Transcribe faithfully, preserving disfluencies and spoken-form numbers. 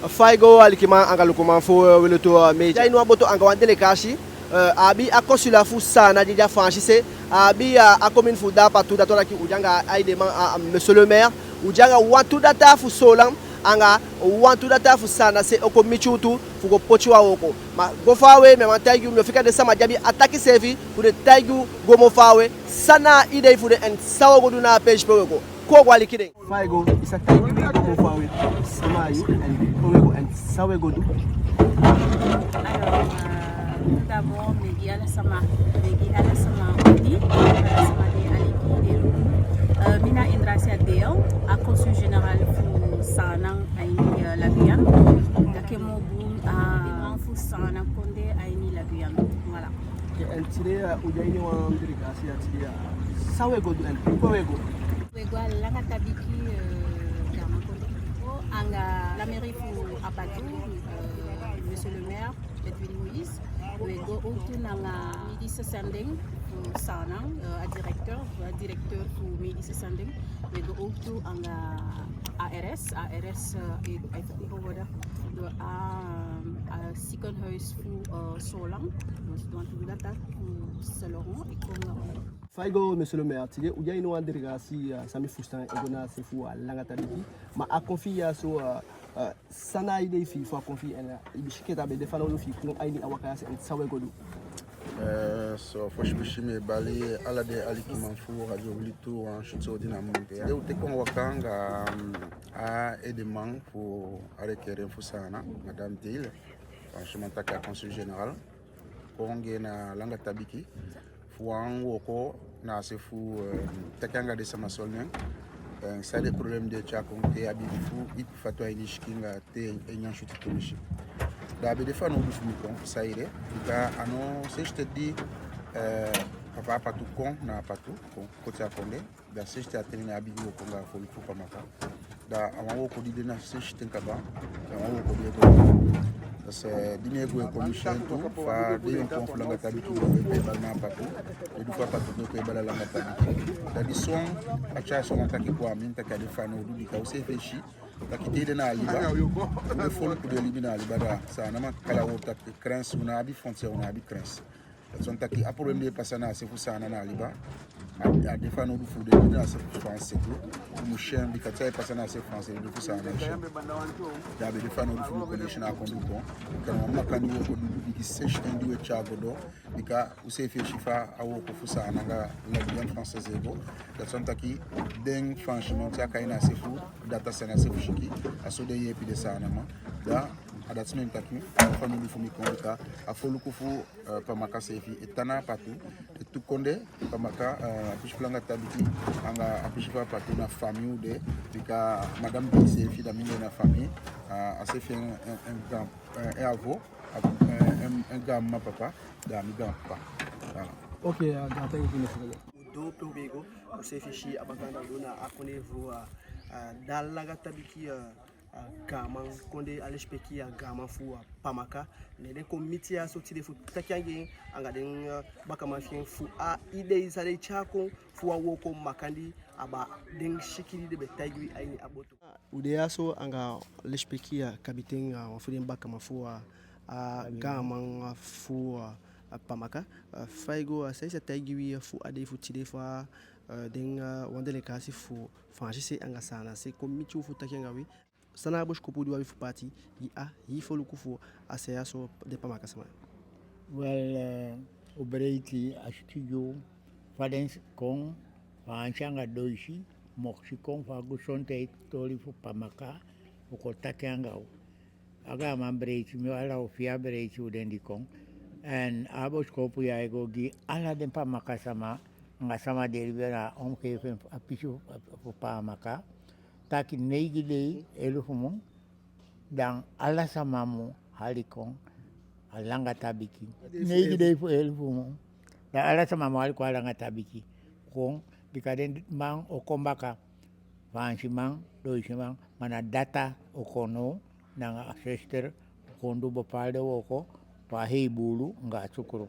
Fa i go, alikiman anga lukuman fu, eh, Weleto, eh, Media. Di a ini wan boto anga wan delegasi, eh, a abi a consulat fu Saanan di de a Faansi se, a abi, eh, a commune fu Dapatu, dati wani taki u de anga a edeman, eh, monsieur le maire, u de anga wantu data fu Soolan anga wantu data fu Saanan se o kon miti u tu fu go poti wan wooko. Ma go faawe, mi á man taigi u, mi o fika den sama di abi a taki seefi fu den taigi u go moo faawe san na a idei fu den, en san u o go du na a peesi pe u e go. Kon u go aliki den. Fa i go, i sa taigi u go moo faawe sama na yu, en pe u e go, en san u e go du? Alors, euh, tout d'abord, mi e gi ala sama, mi e gi ala sama odi, ala sama di e aliki den. Euh, mi na Indrasia Deo, a consul général fu Saanan a ini, euh, la Guyane. Taki en moo bun, a edeman fu Saanan kondee a ini la Guyane. Voilà. Ok, en tide, euh, u de a ini wan delegasi ya tide, euh, san u e go du, en pe u e go? U e go a Langa Tabiki, euh, Gaaman kondee. Anga la mairie fu Apatu, euh, monsieur le maire, Edwin Moïse. U e go owktu nanga Medische Zending fu Saanan, euh, a directeur, a directeur fu Medische Zending. U e go owktu anga A R S, A R S, euh, e, e, e, a, a ziekenhuis fu, euh, Soolan. Dus, donc, u data fu Soolan e kon. Fa i go, monsieur le maire, tide u de a ini wan delegasi, euh, san mi fusutan e go na a se fu, euh, Langa Tabiki. Ma a kon fi i ya so, euh, euh, san na a idei fi i fu a kon fi i, en, euh, i be si enke taki a be de fanowdu fi i kon a ini a waka ya se, en san u e go du? Eh, so fosi peesi mi e bali ala den alikiman fu Radio Weleto wan switi odi na a momenti ya. Tide u teke wan waka anga, mm, a edeman fu a requérant fu Saanan, madame Dale, Faansiman taki a consul général, kon gi en na Langa Tabiki fu wan wooko na a se fu, eh, taki anga den sama soi nen, eh, san den problème di e tyai kon, te i abi fu ipi fatu a ini i sikin anga te i nyan switi tumisi. Da a be de fanowdu fu mi kon, saide, bika a ná sensi ten di, eh, papa Apatu kon na Apatu kon koti a kondee. Da sensi ten a ten ne a bigin wooko anga foluku fu Pamaka. Da a wan wooko di de na sensi ten kaba, da a wan wooko di e go. Parce que di mi e go e kon, mi si en tu fa den yonkuu fu Langa Tabiki e kon e bali na Apatu, den du fu Apatu e kon e bali a Langa Tabiki. Da disi wan a tyai so wan taki kon a mi, taki a de fanowdu, bika u seefi e si taki te i de na a liba, u den foluku di e libi na a liba, da Saanan man kali a wowtu taki grense, u ná abi frontière, u ná abi grense. Dati wani taki a problème di e pasa na a se fu Saanan na a liba, a, a de fanowdu fu den di de na a se fu Faansi tu, u mu si en, bika te a e pasa na a se fu Faansi, den fu Saanan mu si en. Da a be de fanowdu fu u kon leisi na a kon du kon. Bika na wan makandii wooko di u bigin sensi ten di u e tyai go doo. Bika u seefi e si fa a wooko fu Saanan anga la Guyane française e go. Dati wani taki den Faansiman, te a kai na a se fu data sani, a se fu sikin, a so den e yeepi den Saananman. Da a dati meke mi taki a fanowdu fu mi kon, bika a foluku fu, eh, Pamaka seefi e tan na Apatu, e tu kondee, Pamaka, eh, a pisi fu Langa Tabiki anga a pisi fu Apatu na famii u de, bika madame di seefi, da mi de na famii, eh, a seefi en, en, en grand, eh, en avo, eh, en, en grand mama papa, da mi grand papa. Voilà. Ok, eh, gaantangi fi i. U doo pe u be e go, u seefi si a baka anda u doo na a kondee fu, eh, eh, da Langa Tabiki, eh, a Gaaman kondee, a lesipeki a Gaaman fu a Pamaka. Ne den kon miti ya so tide fu taki anga en, anga den, eh, bakaman fi en, fu a idei san den tyai kon fu a wooko makandii aba den sikin di den be taigi wi a ini a boto. U de ya so anga lesipeki a kabiten, a wan fu den bakaman fu a, a Gaaman fu a, a Pamaka. Eh, fa i go, eh, san i sa taigi wi, eh, fu a dei fu tide fa, eh, den, eh, wan delegasi fu Faansi se anga Saanan se kon miti u fu taki anga wi. San na a bosikopu di u abi fu paati gi a hii foluku fu a se ya so, den Pamaka sama? Wel, eh, u breiti a studio, fa den kon, Faansi anga Doisi, moksi kon fu a gezondheid toli fu Pamaka, u kon taki anga u. A Gaaman breiti, mi ala u fii a breiti u den di kon. En a bosikopu ya e go gi ala den Pamaka sama, anga sama di e libi na a omgeving, a pisi fu, fu Pamaka. Taki neigi dei elufu mun, dan ala sama mu hali kon a Langa Tabiki. Neigi dei fu elufu mun, dan ala sama mu hali kon a Langa Tabiki. Kon, bika den man o kon baka, Faansiman, Doisiman, ma na data o kon now, nanga a zuster, o kon du bepaalde wooko fu a hei buulu anga a sukru.